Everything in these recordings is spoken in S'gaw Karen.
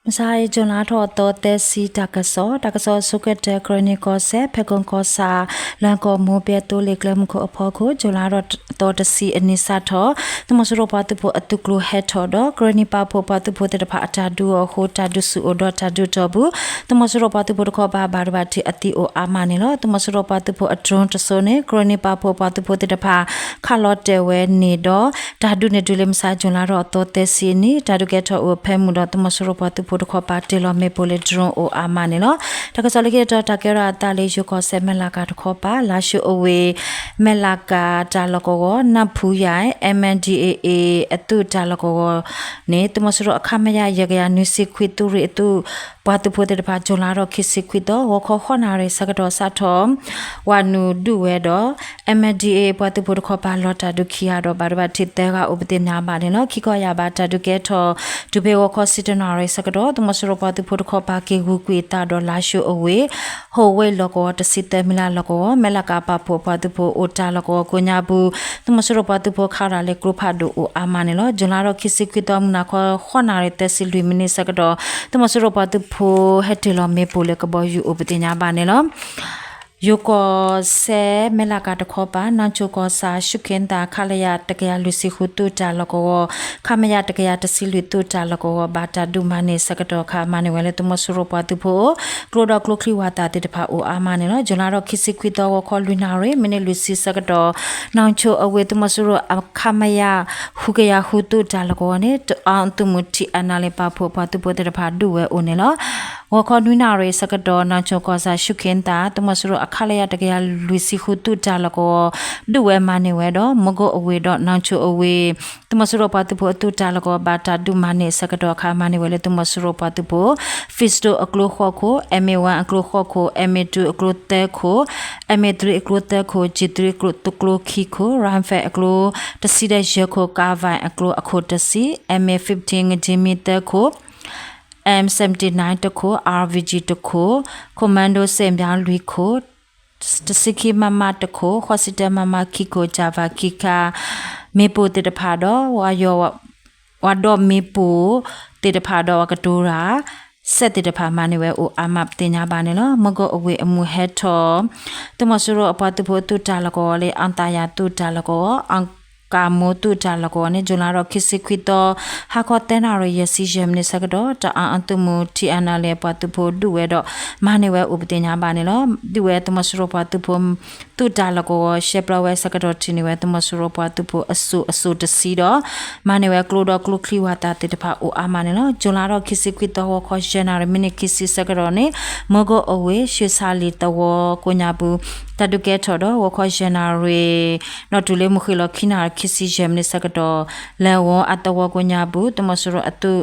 မုၢ်ဆါအံၤ ကၠူၤလါထီၣ်သီသၢဆံ တၢ်ကစီၣ်, တၢ်ကစီၣ်ဆိကတၢၢ် ကရၢနံၣ်ကီၢ်စဲၣ် ဖဲကီၢ်ကီၢ်ဆၣ် လၢကီၢ်မိၢ်ပှဲၤသိလ့ၣ်ကျဲမုၢ်ခိၣ်အဖီခိၣ် ကၠူၤလါထီၣ်သီတဆံအနံၤစးထီၣ် သုးမီၤစိရိၤပှၤသုးဖိအသုးကျိၤဟဲထီၣ်ဒီး ကရၢနံၣ်ပာ်ဖှိၣ်ပှၤသုးဖိသ့ၣ်တဖၣ်အတၢ်ဒုးအီၤအဃိ တၢ်ဒုးဆူၣ်အိၣ်ဒီးတၢ်ဒုးတီၢ်ပူၤ သုးမီၤစိရိၤပှၤသုးဖိတခီပၤ ဘၣ်ဒိဘၣ်ထံးအသံအိၣ်အါမးန့ၣ်လီၤ. သုးမီၤစိရိၤပှၤသုးဖိအdroneတစိၤန့ၣ် ကရၢနံၣ်ပာ်ဖှိၣ်ပှၤသုးဖိသ့ၣ်တဖၣ် ခးလီၤတဲာ်ဝဲန့ၣ်ဒီး တၢ်ဒုးန့ၣ်ဒုးလၢမုၢ်ဆါ ကၠူၤလါထီၣ်သီသၢဆံအနံၤ တၢ်ဒုးကဲထီၣ်အိၣ်ဖဲမုၢ်ဒီး သုးမီၤစိရိၤပှၤသုးဖိတခီပၤ တ့ၢ်လီၤမ့ၣ်ပိၢ်လၢdroneအိၣ်အါမးန့ၣ်လီၤ. တၢ်ကစီၣ်လၢခံတတီၤ တၢ်ကဲထီၣ်အသးလၢယိၤကီၢ်စဲၣ် မဲၢ်လးကၤတခီပၤ လါၡိၤအဝ့ၢ် မဲၢ်လးကၤတၢ်လီၢ်ကဝီၤ နၢ်ဖူယၤ MNDAA အသုးတၢ်လီၢ်ကဝီၤန့ၣ် သုးမီၤစိရိၤအ ခမရ ယဲၢ်ကယၤနွံဆံခွံ သုးရ့ၣ်အသုး ပှၤသုးဖိသ့ၣ်တဖၣ် ကၠူၤလါထီၣ်ခံဆံခွံသီ ဂီၤခီဃိးနၣ်ရံၣ်ဆၢကတီၢ် စးထီၣ် ဝၤနုာ်ဒုးဝဲဒီး MNDAA ပှၤသုးဖိတခီပၤ လီၤတၢ်ဒုးခံဂၤဒီး ဘၣ်ဒိဘၣ်ထံးသၢဂၤအိၣ်ပသ့ၣ်ညါဘၣ်န့ၣ်လီၤ. ခံခီယၢ်ဘး တၢ်ဒုးကဲထီၣ် တုၤဖဲဂီၤခီဆံတၢနၣ်ရံၣ်ဆၢကတီၢ် သုးမီၤစိရိၤပှၤသုးဖိတခီပၤ က့ၤဂုာ်ကွံာ်အသးဒီး လါၡိၤအဝ့ၢ် ဟိၣ်ဝ့ၢ်လီၢ်ကဝီၤ တဆံသၢမံၤလးလီၢ်ကဝီၤ မဲၢ်လးကၤပာ်ဖှိၣ်ပှၤသုးဖိအိၣ်တၢ်လီၢ်ကဝီၤကိးညါပူၤ သုးမီၤစိရိၤပှၤသုးဖိခးရၤလၢကျိဖးဒိၣ်အိၣ်အါမးန့ၣ်လီၤ. ကၠူၤလါထီၣ်ခံဆံခွံသီ မုၢ်နၤခီဃိးနၣ်ရံၣ်သၢဆံလွံၢ်မံးနံးဆၢကတီၢ် သုးမီၤစိရိၤပှၤသုးဖိဟဲတ့ၢ်လီၤမ့ၣ်ပိၢ်လၢကဘီယူၤအိၣ်ပသ့ၣ်ညါဘၣ်န့ၣ်လီၤ. ယိၤကီၢ်စဲၣ် မဲၢ်လးကၤတခီပၤ နီၢ်ဆိကီၢ်ဆၣ် ရှုခ့သၣ် ခလရ တကယၤလွံၢ်ဆံဃု သုးတၢ်လီၢ်ကဝီၤ ခမရ တကယၤတဆံလွံၢ် သုးတၢ်လီၢ်ကဝီၤ ဘၣ်တၢ်ဒုးမၤန့ၢ်ဆၢကတီၢ်ခးမၤန့ၢ်ဝဲလၢ သုးမီၤစိရိၤပှၤသုးဖိ ကျိဒီးကျိချံဝၤသၣ်သ့ၣ်တဖၣ်အိၣ်အါမးန့ၣ်လီၤ. ကၠူၤလါထီၣ်ခံဆံခွံသီ ဂီၤခီလွံၢ်နၣ်ရံၣ် မံးနံးလွံၢ်ဆံဆၢကတီၢ် နီၢ်ဆိအဝ့ၢ် သုးမီၤစိရိၤအ ခမရ ဃုကယၤဃု သုးတၢ်လီၢ်ကဝီၤန့ၣ် တအၣ်သုးမုၢ် ထံၣ်အနၢ်လၢပာ်ဖှိၣ်ပှၤသုးဖိသ့ၣ်တဖၣ်ဒုးဝဲအိၣ်န့ၣ်လီၤ. ဂီၤခီနွံနၣ်ရံၣ်ဆၢကတီၢ် နီၢ်ဆိကီၢ်ဆၣ် ရှုခ့သၣ် သုးမီၤစိရိၤအ ခလရ တကယၤလွံၢ်ဆံဃု သုးတၢ်လီၢ်ကဝီၤ ဒုးဝဲမၤန့ၢ်ဝဲဒီး မၢ်ကိၣ်အဝ့ၢ်ဒီး နီၢ်ဆိအဝ့ၢ် သုးမီၤစိရိၤပှၤသုးဖိအသုးတၢ်လီၢ်ကဝီၤ ဘၣ်တၢ်ဒုးမၤန့ၢ်ဆၢကတီၢ်ခးမၤန့ၢ်ဝဲလၢ သုးမီၤစိရိၤပှၤသုးဖိ fifty အကျိဃိးခိၣ်, MA one အကျိဃိးခိၣ်, MA two အကျိသၢခိၣ်, MA three အကျိသၢခိၣ်, G three အကျိခံခိၣ်, rifle အကျိတဆံဒီးယဲၢ်ခိၣ်, carbine အကျိအခိၣ်တဆံ, MA fifteen ငကၠ့မံသၢခိၣ်, M seventy-nine တခိၣ်, RPG တခိၣ်, commando စဲၣ်မၠါလွံၢ်ခိၣ်, တဆံခံ MM တခိၣ်, ဃိးဆံတၢ MM ခံခိၣ်, ကၠၣ်ဖၣ်ခံခါ, မ့ၣ်ပိၢ်သ့ၣ်တဖၣ်ဒီး ဝၤဒီးမ့ၣ်ပိၢ်သ့ၣ်တဖၣ်ဒီး ဝၤကတိၤတၢ် စဲးသ့ၣ်တဖၣ်မၤန့ၢ်ဝဲအိၣ်အါမးပသ့ၣ်ညါဘၣ်န့ၣ်လီၤ. မၢ်ကိၣ်အဝ့ၢ်အမုၢ်ဟဲထီၣ် သုးမီၤစိရိၤအပှၤသုးဖိသုးတၢ်လီၢ်ကဝီၤလၢ အၣ်သၣ်ယၤသုးတၢ်လီၢ်ကဝီၤ, အကၣ်မိသုးတၢ်လီၢ်ကဝီၤန့ၣ် ကၠူၤလါထီၣ်ခံဆံခွံသီ ဟါခီသၢနၣ်ရံၣ် ယဲၢ်ဆံယဲၢ်မံးနံးဆၢကတီၢ် တအၣ်အသုးမုၢ် ထံၣ်အနၢ်လၢပှၤသုးဖိဒုးဝဲဒီး မၤန့ၢ်ဝဲအိၣ်ပသ့ၣ်ညါဘၣ်န့ၣ်လီၤ. ဒုးဝဲသုးမီၤစိရိၤပှၤသုးဖိ သုးတၢ်လီၢ်ကဝီၤ ရှဲပျီဝဲဆၢကတီၢ်ထံၣ်န့ၢ်ဝဲ သုးမီၤစိရိၤပှၤသုးဖိအစိၣ်အစိၣ်တဆံဒီး မၤန့ၢ်ဝဲကျိဒီးကျိချံဝၤသၣ်သ့ၣ်တဖၣ်အိၣ်အါမးန့ၣ်လီၤ. ကၠူၤလါထီၣ်ခံဆံခွံသီ ဂီၤခီယဲၢ်နၣ်ရံၣ် မံးနံးခံဆံဆၢကတီၢ်န့ၣ် မၢ်ကိၣ်အဝ့ၢ် ရှ့ဆါလံၤသဝီကိးညါပူၤ တၢ်ဒုးကဲထီၣ်ဒီး ဂီၤခီယဲၢ်နၣ်ရံၣ် ဒီးတုၤလၢမုၢ်ဃ့ၢ်လီၤခံနၣ်ရံၣ် ခံဆံယဲၢ်မံးနံးဆၢကတီၢ် လဲၤဝီအသဝီကိးညါပူၤ သုးမီၤစိရိၤအသုး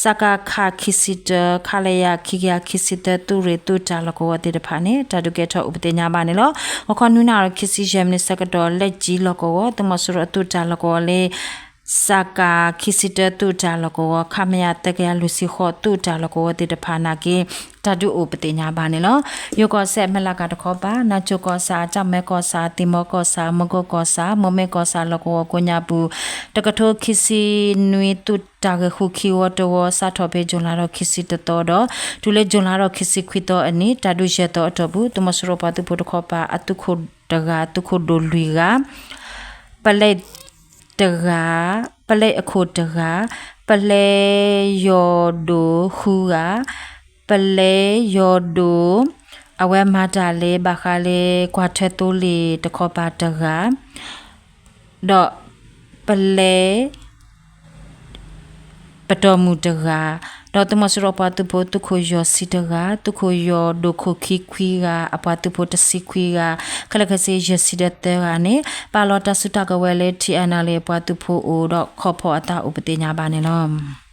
စကခ ခံဆံတၢ ခလရ ခံကယၤခံဆံသၢ သုးရ့ၣ်သုးတၢ်လီၢ်ကဝီၤသ့ၣ်တဖၣ်န့ၣ် တၢ်ဒုးကဲထီၣ်အိၣ်ပသ့ၣ်ညါဘၣ်န့ၣ်လီၤ. ဂီၤခီနွံနၣ်ရံၣ် ခံဆံယဲၢ်မံးနံးဆၢကတီၢ် လၢကၠံလီၢ်ကဝီၤ သုးမီၤစိရိၤအသုးတၢ်လီၢ်ကဝီၤလၢ စက ခံဆံတၢ သုးတၢ်လီၢ်ကဝီၤ ခမရ သၢကယၤလွံၢ်ဆံဃိး သုးတၢ်လီၢ်ကဝီၤသ့ၣ်တဖၣ်နာ်က့ တၢ်ဒုးအိၣ်ပသ့ၣ်ညါဘၣ်န့ၣ်လီၤ. ယိၤကီၢ်စဲၣ် မဲၢ်လးကၤတခီပၤ နၢ်ကၠိကီၢ်ဆၣ် ကၠၣ်မဲကီၢ်ဆၣ် သံၣ်မီကီၢ်ဆၣ် မၢ်ကိၣ်ကီၢ်ဆၣ် မိၢ်မ့ၢ်ကီၢ်ဆၣ်လီၢ်ကဝီၤကိးညါပူၤ တကထိခံဆံနွံ သုးတၢ်ဂ့ၢ်ဃုခံဝီတဝီ စးထီၣ်ဖဲ ကၠူၤလါထီၣ်ခံဆံတသီဒီး တုၤလၢကၠူၤလါထီၣ်ခံဆံခွံသီအနံၤ တၢ်ဒုးယဲၢ်သီအတီၢ်ပူၤ သုးမီၤစိရိၤပှၤသုးဖိတခီပၤ အသုးခိၣ်တဂၤ သုးခိၣ်ဒိၣ်လွံၢ်ဂၤ ပလဲတဂၤ ပလဲအခိၣ်တဂၤ ပလဲယီၤဒိၣ်ဃုဂၤ ပလဲယီၤဒိၣ် အဝဲမၤတၢ်လၢဘၣ်ဃးလၢကွၢ်ထွဲသိလ့ၣ်တခီပၤတဂၤ ဒီးပလဲ ပတီၢ်မုၢ်တဂၤ ဒီးသုးမီၤစိရိၤပှၤသုးဖိသုးခိၣ်ယီၤဆံတဂၤ သုးခိၣ်ယီၤဒိၣ်ခိၣ်ခံခွံဂၤ အပှၤသုးဖိတဆံခွံဂၤ ခဲလၢာ်ခဲဆ့ယဲၢ်ဆံဒီးသၢဂၤန့ၣ် ပာ်လီၤတၢ်စုတၢ်ကဝဲၤလၢ ထံၣ်အနၢ်လၢပှၤသုးဖိအိၣ်ဒီးခီၣ်ဖီၣ်အသးအိၣ်ပသ့ၣ်ညါဘၣ်န့ၣ်လီၤ.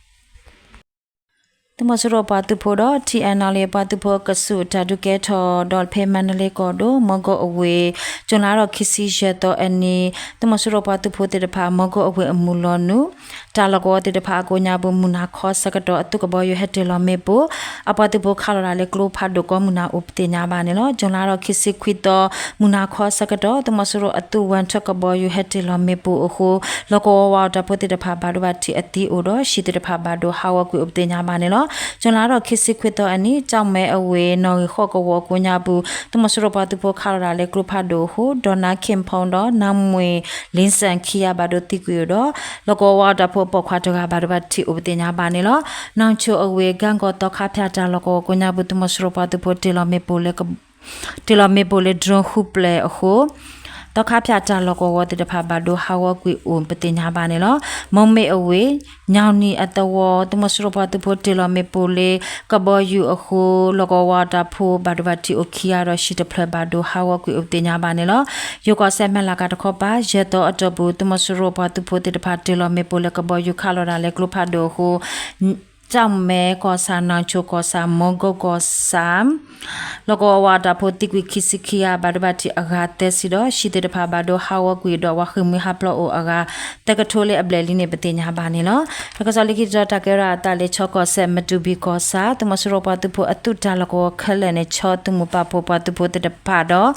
သုး သုးမီၤစိရိၤပှၤသုးဖိဒီး ထံၣ်အဲၣ်နီၣ်လ့ၣ် ပှၤသုးဖိအကဆူး တၢ်ဒုးကဲထီၣ်ဒီး ဖဲမါနလ့ကီၢ်ဒိၣ် မီကိၣ်အဝ့ၢ် ကၠူၤလါထီၣ်ခံဆံယဲၢ်သီအနံၤ သုးမီၤစိရိၤပှၤသုးဖိသ့ၣ်တဖၣ် မီကိၣ်အဝ့ၢ်အမုၢ်လီၤနုာ် တၢ်လီၢ်ကဝီၤသ့ၣ်တဖၣ်အကိးညါပူၤ မုၢ်နၤခီဆၢကတီၢ် အသုးကဘီယူၤဟဲတ့ၢ်လီၤမ့ၣ်ပိၢ် အပှၤသုးဖိခးလီၤတၢ်လၢကျိဖးဒိၣ်ကိးမုၢ်နၤအိၣ်ပသ့ၣ်ညါဘၣ်န့ၣ်လီၤ. ကၠူၤလါထီၣ်ခံဆံခွံသီ မုၢ်နၤခီဆၢကတီၢ် သုးမီၤစိရိၤအသုးဝၣ်ထၢၣ်ကဘီယူၤဟဲတ့ၢ်လီၤမ့ၣ်ပိၢ်အဃိ လီၢ်ကဝီၤဝးအီၣ်တၢ်ဖိသ့ၣ်တဖၣ်ဘၣ်ဒိဘၣ်ထံးအသံအိၣ်ဒီး ဟံၣ်သ့ၣ်တဖၣ်ဘၣ်ဒိဟးဂီၤကွံာ်အိၣ်ပသ့ၣ်ညါဘၣ်န့ၣ်လီၤ. ကၠူၤလါထီၣ်ခံဆံခွံသီအနံၤ ကၠီၣ်မဲအဝ့ၢ် နီၣ်ဂံၢ်ဃိးကဝီၤကိးညါပူၤ သုးမီၤစိရိၤပှၤသုးဖိခးလီၤတၢ်လၢကျိဖးဒိၣ်အဃိ ဒီးနါခ့ၣ်ဖီဒီး နါမှ့ၢ်လ့စၣ် ခံဂၤဘၣ်ဒိသံကွံာ်အိၣ်ဒီး လီၢ်ကဝီၤဝးအီၣ်တၢ်ဖိအပိာ်ခွါတဂၤဘၣ်ဒိဘၣ်ထံးအိၣ်ပသ့ၣ်ညါဘၣ်န့ၣ်လီၤ. နီၣ်ဆိၣ်အဝ့ၢ် ကၣ်ကီၢ်သီခါဖၠၣ်တၢ်လီၢ်ကဝီၤကိးညါပူၤ သုးမီၤစိရိၤပှၤသုးဖိတ့ၢ်လီၤမ့ၣ်ပိၢ်လၢ တ့ၢ်လီၤမ့ၣ်ပိၢ်လၢ drone ဃုပျဲၢ်အဃိ သီခါဖၠၣ်တၢ်လီၢ်ကဝီၤသ့ၣ်တဖၣ်ဘၣ်ဒိဟးဂီၤကွံာ်အိၣ်ပသ့ၣ်ညါဘၣ်န့ၣ်လီၤ. မိၢ်မ့ၢ်အဝ့ၢ် ညၣ်နံၣ်အသဝီ သုးမီၤစိရိၤပှၤသုးဖိတ့ၢ်လီၤမ့ၣ်ပိၢ်လၢကဘီယူၤအဃိ လီၢ်ကဝီၤတၢ်ဖိဘၣ်ဒိဘၣ်ထံးအိၣ်ခံဂၤဒီး ဟံၣ်တဖျၢၣ်ဘၣ်ဒိဟးဂီၤကွံာ်အိၣ်ပသ့ၣ်ညါဘၣ်န့ၣ်လီၤ. ယိၤကီၢ်စဲၣ် မဲၢ်လးကၤတခီပၤ ယဲၢ်သီအတီၢ်ပူၤ သုးမီၤစိရိၤပှၤသုးဖိသ့ၣ်တဖၣ်တ့ၢ်လီၤမ့ၣ်ပိၢ်လၢကဘီယူၤခးလီၤတၢ်လၢကျိဖးဒိၣ်အဃိ ကၠီၣ်မဲကီၢ်ဆၣ် နီၣ်ဆိၣ်ကီၢ်ဆၣ် မီကိၣ်ကီၢ်ဆၣ် လီၢ်ကဝီၤဝးအီၣ်တၢ်ဖိသံကွံာ်ခံဆံခံဂၤ ဘၣ်ဒိဘၣ်ထံးအဂၤသၢဆံဒီး ဟံၣ်သ့ၣ်တဖၣ်ဘၣ်ဒိဟးဂီၤကွံာ်ဒီး ပှၤဃ့ၢ်မှံဟးဖျိးအိၣ်အဂၤ သၢကထိလၢအဘျဲၣ်လံန့ၣ် ပသ့ၣ်ညါဘၣ်န့ၣ်လီၤ. တၢ်ကစီၣ်လၢခံတတီၤ တၢ်ကဲထီၣ်အသးလၢ ခၠီကီၢ်စဲၣ် မတူၢ်ဘံၣ်ကီၢ်ဆၣ် သုးမီၤစိရိၤပှၤသုးဖိအသုးတၢ်လီၢ်ကဝီၤခဲလၢာ်န့ၣ် ခၠီသုးမုၢ်ပာ်ဖှိၣ်ပှၤသုးဖိသ့ၣ်တဖၣ်ဒီး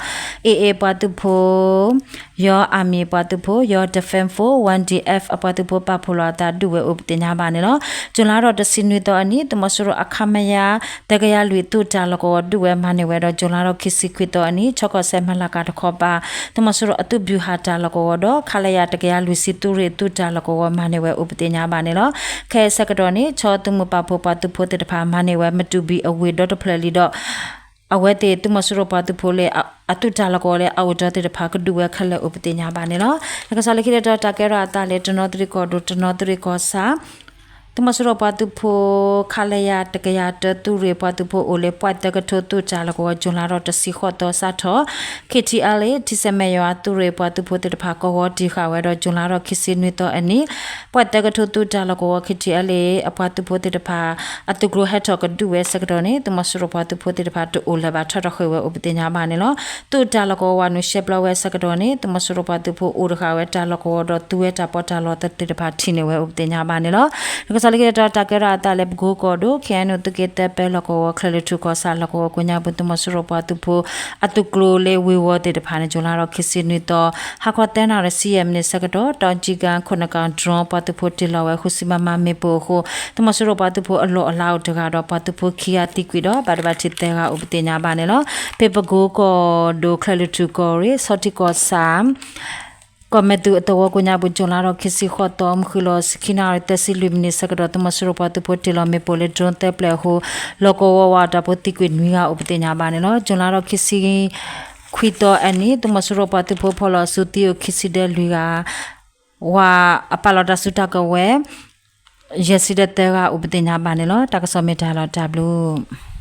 AA ပှၤသုးဖိ ယီၤ Army ပှၤသုးဖိ ယီၤ Defence Force ဝၣ် ဒီအ့ၣ် အပှၤသုးဖိပာ်ဖှိၣ်လီၤအသးဒုးဝဲအိၣ်ပသ့ၣ်ညါဘၣ်န့ၣ်လီၤ. ကၠူၤလါထီၣ်တဆံနွံသီအနံၤ သုးမီၤစိရိၤအ ခမရ သၢကယၤလွံၢ် သုးတၢ်လီၢ်ကဝီၤဒုးဝဲမၤန့ၢ်ဝဲဒီး ကၠူၤလါထီၣ်ခံဆံခွံသီအနံၤ ခၠီကီၢ်စဲၣ် မဲၢ်လးကၤတခီပၤ သုးမီၤစိရိၤအသုးဗျူဟာတၢ်လီၢ်ကဝီၤဒီး ခလရ တကယၤလွံၢ်ဆံ သုးရ့ၣ်သုးတၢ်လီၢ်ကဝီၤမၤန့ၢ်ဝဲအိၣ်ပသ့ၣ်ညါဘၣ်န့ၣ်လီၤ. ခဲအံၤဆၢကတီၢ်န့ၣ် ခၠီသုးမုၢ်ပာ်ဖှိၣ်ပှၤသုးဖိသ့ၣ်တဖၣ်မၤန့ၢ်ဝဲ မတူၢ်ဘံၣ်အဝ့ၢ်ဒီတဖျၢၣ်လံဒီး အဝဲသ့ၣ်သုးမီၤစိရိၤပှၤသုးဖိလၢ အသုးတၢ်လီၢ်ကဝီၤလၢအအိၣ်ဒီးသ့ၣ်တဖၣ်ကဒုးဝဲခဲလၢာ်အိၣ်ပသ့ၣ်ညါဘၣ်န့ၣ်လီၤ. တၢ်ကစီၣ်လၢခံတတီၤ တၢ်ကဲထီၣ်အသးလၢတနီသရံၣ်ကီၢ်ဒိၣ် တနီသရံၣ်ကီၢ်ဆၣ် သုးမီၤစိရိၤပှၤသုးဖိ ခလရ တကယၤတၢ သုးရ့ၣ်ပှၤသုးဖိအိၣ်လၢ ပှၢ်သၢကထိသုးတၢ်လီၢ်ကဝီၤ ကၠူၤလါထီၣ်တဆံဃိးသီစးထီၣ် KTLA ထံဆဲးမဲာ်ယွၤသုးရ့ၣ်ပှၤသုးဖိသ့ၣ်တဖၣ် ကဝီၤတံၢ်ဃာ်ဝဲဒီး ကၠူၤလါထီၣ်ခံဆံနွံသီအနံၤ ပှၢ်သၢကထိသုးတၢ်လီၢ်ကဝီၤ KTLA အပှၤသုးဖိသ့ၣ်တဖၣ် အသုးကျိၤဟဲထီၣ်ကဒုးဝဲဆၢကတီၢ်န့ၣ် သုးမီၤစိရိၤပှၤသုးဖိသ့ၣ်တဖၣ်တအိၣ်လၢၤဘၣ် ထီၣ်ထီၣ်ဃ့ၢ်ဝဲအိၣ်ပသ့ၣ်ညါဘၣ်န့ၣ်လီၤ. သုးတၢ်လီၢ်ကဝီၤဝးနုာ်ရှဲပျီဝဲဆၢကတီၢ်န့ၣ် သုးမီၤစိရိၤပှၤသုးဖိအိၣ်တဃာ်ဝဲတၢ်လီၢ်ကဝီၤဒီး သုးဝဲတၢ်ပီးတၢ်လီသ့ၣ်တဖၣ်ထံၣ်န့ၢ်ဝဲအိၣ်ပသ့ၣ်ညါဘၣ်န့ၣ်လီၤ. တၢ်ကစီၣ်လၢခံတတီၤ တၢ်ကဲထီၣ်အသးလၢပကိကီၢ်ဒိၣ် KNU သုးက့သၢပၢလီၢ်ကဝီၤ ချၢၣ်လွံၢ်ထူၣ်ကီၢ်ဆၣ်လီၢ်ကဝီၤကိးညါပူၤ သုးမီၤစိရိၤပှၤသုးဖိ အသုးကျိၤလၢဝ့ၢ်ဝီၤသ့ၣ်တဖၣ်န့ၣ် ကၠူၤလါထီၣ်ခံဆံနွံသီ ဟါခီသၢနၣ်ရံၣ်ဆံယဲၢ်မံးနံးဆၢကတီၢ် တီကံကၣ် ခိၣ်နကၣ် drone ပှၤသုးဖိတ့ၢ်လီၤဝဲ ဃုဆံ မမ မ့ၣ်ပိၢ်အဃိ သုးမီၤစိရိၤပှၤသုးဖိအလီၢ်အလၤအိၣ်တဂၤဒီး ပှၤသုးဖိခံဂၤသံကွံာ်ဒီး ဘၣ်ဒိဘၣ်ထံးသၢဂၤအိၣ်ပသ့ၣ်ညါဘၣ်န့ၣ်လီၤ. ဖဲပကိကီၢ်ဒိၣ် ချၢၣ်လွံၢ်ထူၣ်ကီၢ်ရ့ၣ် ဆီထံကီၢ်ဆၣ် ကီၢ်မဲာ်သူးအသဝီကိးညါပူၤ ကၠူၤလါထီၣ်ခံဆံဃိးသီ မုၢ်ဃုာ်လီၤဆံခံနၣ်ရံၣ်သၢဆံလွံၢ်မံးနံးဆၢကတီၢ် သုးမီၤစိရိၤပှၤသုးဖိတ့ၢ်လီၤမ့ၣ်ပိၢ်လၢ drone သၢပျဲၢ်အဃိ လီၢ်ကဝီၤဝးအီၣ်တၢ်ဖိသံကွံာ်နွံဂၤအိၣ်ပသ့ၣ်ညါဘၣ်န့ၣ်လီၤ. ကၠူၤလါထီၣ်ခံဆံခွံသီအနံၤ သုးမီၤစိရိၤပှၤသုးဖိဖီၣ်လီၤဆူသံအိၣ်ခံဆံဒီးလွံၢ်ဂၤ ဝၤအပာ်လီၤတၢ်စုတၢ်ကဝဲၤ ယဲၢ်ဆံဒီးသၢဂၤအိၣ်ပသ့ၣ်ညါဘၣ်န့ၣ်လီၤ. တၢ်ကစီၣ်မ့ၢ်တၢ်လီၤတၢ်ဘျုး